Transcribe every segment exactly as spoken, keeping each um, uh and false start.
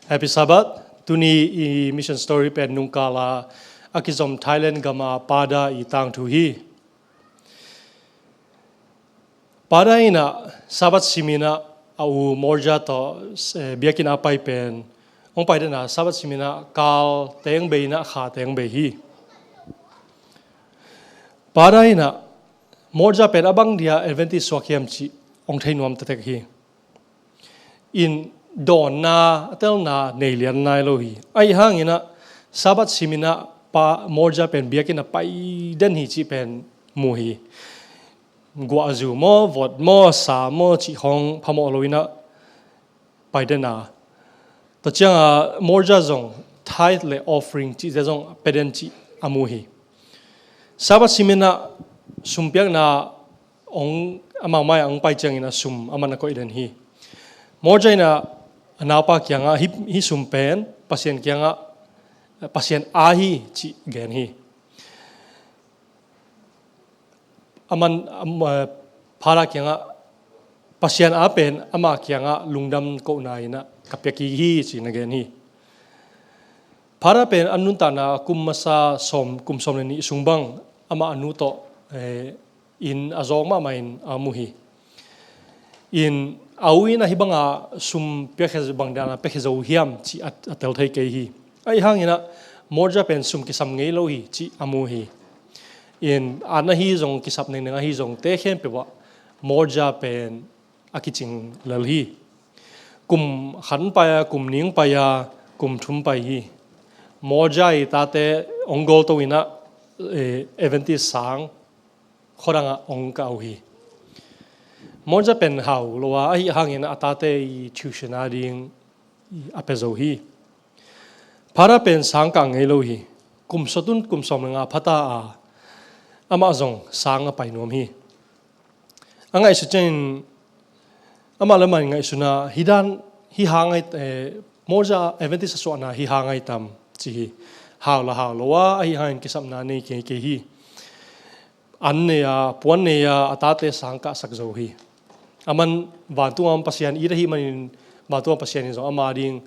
Happy Sabbath. Tuni i mission story pen nungkala a kizom Thailand gama Pada i tangthu hi. Pada inah Sabbath siminah a u Morja tawh, eh, biakinn a pai pen hong pai dena Sabbath siminah kal teng bei inah kha teng bei hi. Pada inah Morja pen a bang dia Adventist suak hiam cih hong thei nuam tektek hi. In dawnna a telna nei lian nai lo hi. Ahi hanginah Sabbath siminah pa Morja pen biakinn a pai den hi cih pen mu hi. Guahzu maw, vot maw, sa maw cih khawng phamawh lo inah pai dena. Tua cianga Morja zong tithe le offering cihte zong pe den cih a mu hi. Sabbath siminah sumpiakna hong amau mai-ah hong pai ciangin a sum a man a koih den hi. Morja inah a naupa kiangah hih, hih sum pen Pasian kiangah, Pasian a hi cih gen hi. A man, am, eh, Pada kiangah Pasian a pen ama kiangah lungdam kohna inah ka pia kik hi ci-in a gen hi. Pada pen a nuntakna kum masa sawm, kum sawm le nih sung bang amah a nu tawh, eh, in a zawng mahmah in a mu hi. In a u in ahi banga sum piakhia bang dana piakhia zo hiam cih a, a tel thei kei hi. Ahi hanginah Morja pen sum kisam ngei lo hi cih a mu hi. In an ahi zong kisap nengneng ahi zong te khempeuh ah Morja pen a kicing lel hi. Kum khat pai a, kum nih pai a, kum thum pai hi. Morja i tate hong gawlto inah, eh, Adventist sang khuadangah hong kah uh hi. Morja pen hau lo a, ahi hangin a tate i tuition a ding a pia zo hi. Pada pen sang kah ngei lo hi. Kum sawtun kum sawm le nga phata a, amah zong sang a pai nuam hi. A ngaihsut ciangin amah le amah in ngaihsutna hih dan, hih hang ai, eh, Morja Adventist a suahna hih hang ai tam ci hi. Hau la hau lo a, ahi hangin kisapna nei kei kei hi. An nei a, puan nei a, a tate sang kahsak zo hi. A man vantunga om Pasian it ahi manin vantunga Pasian in zong ama ding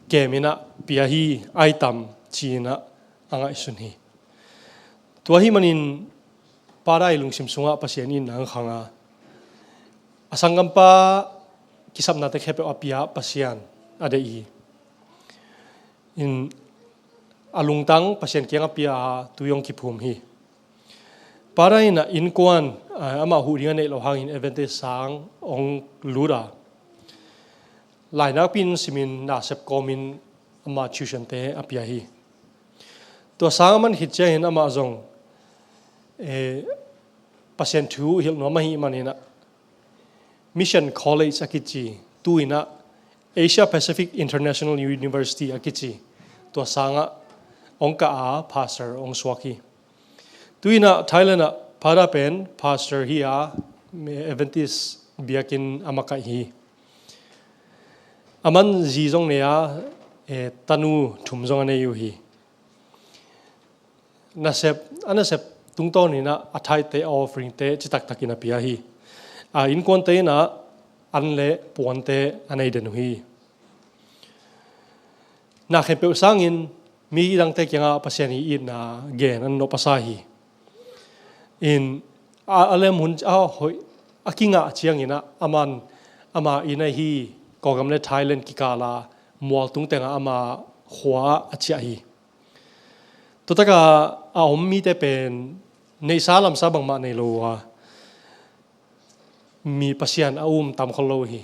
kem inah pia hi ai tam ci-inah a ngaihsun hi. Tua ahi manin Pada i lungsim sungah Pasian in ang khang a, a sanggampa kisapnate khempeuh a pia Pasian a deih hi. In a lungtang Pasian kiang a pia a tui hong kiphum hi. Pada in a innkuan, ah, amah huh ding a neih loh hangin Adventist sang hong lut a, lainakpi in simin nasep kawmin ama tuition-te a pia hi. Tua sang a man khit ciangin amah zong, eh, Pasian thu hilh nuam ahih manin ah Mission College a kici, tu-in ah Asia Pacific International University a kici, tua sangah hong kah a pastor hong suak hi. Tu-in ah Thailand ah Pada pen pastor hi a, Adventist biakinn a makaih hi. A man zi zong nei a, eh, tanu thum zong a nei uh hi. Nasep, a nasep tungtawnin ah a tithe-te, a offering-te citaktakin a pia hi. A innkuante in ah an le puante a nei den uh hi. Na khempeuh sangin midangte kiangah Pasian i itna gen a nopsa hi. In a, a lem hun a hoih a kingah ciangin ah a man ama inn ahi Kawlgam le Thailand kikala mualtung tengah ama khua ah a ciah hi. Tuataka a om mite pen neihsa lamsa bangmah nei lo uh a, mi Pasian a um tam khol lo hi.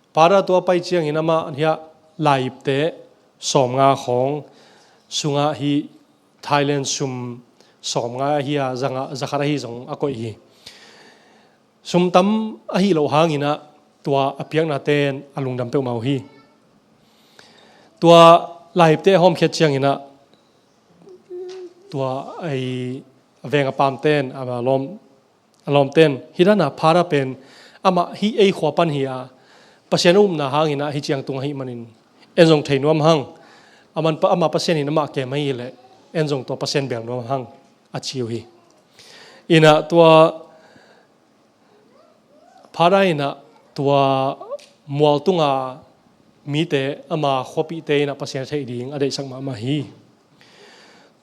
Pada tua pai ciangin amah hiah laipte sawmnga khawng sungah hih Thailand sum sawmnga ahi a, zanga, zakhat ahi zong a koih hi. Sum tam ahi loh hangin ah tua a piaknate in a lungdam peuhmah uh hi. Tua laipte a hawmkhiat ciangin ah tua a veng a pamte in a lawm, a lawmte in hih dana Pada pen amah hih ei khua pan hi a, Pasian a upna hangin ah hih ciang tung ahih manin en zong thei nuam hang. A man pa, amah Pasian in amah kem ahih leh en zong tua Pasian bel nuam hang a ci uh hi. In ah tua Pada in ah tua mualtunga mite ama khuapihte in ah Pasian a theih ding a deihsak mahmah hi.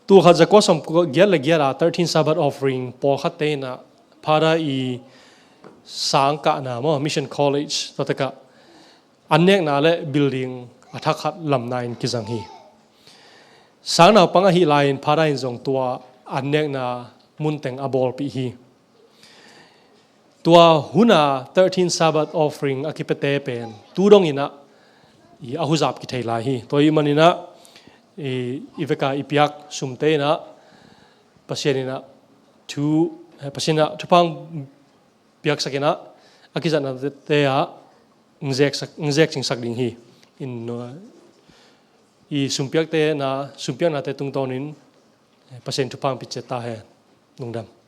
Tul khat za kua sawm giat le giat ah thirteen Sabbath offering pawlkhatte in ah Father i sang kahna maw, Mission College tua takah an nekna le building a thak khat lamna in kizang hi. Sang naupang ahih lai-in Father in zong tua an nekna munteng a bawlpih hi. Tua hun a thirteen Sabbath offering a kipiate pen tu dong in ah i a huzap kithei lai hi. Tua ahih manin ah i, i vek a i piak sumte in ah Pasian in ah thu, eh, Pasian in ah thupha piaksak in ah a kizatnate ah ng zeksak, ng zekcingsak ding hi. In, uh, i sumpiakte na, sumpiaknate tungtawnin, eh, Pasian thupha hong pia ciat ta hen. Lungdam.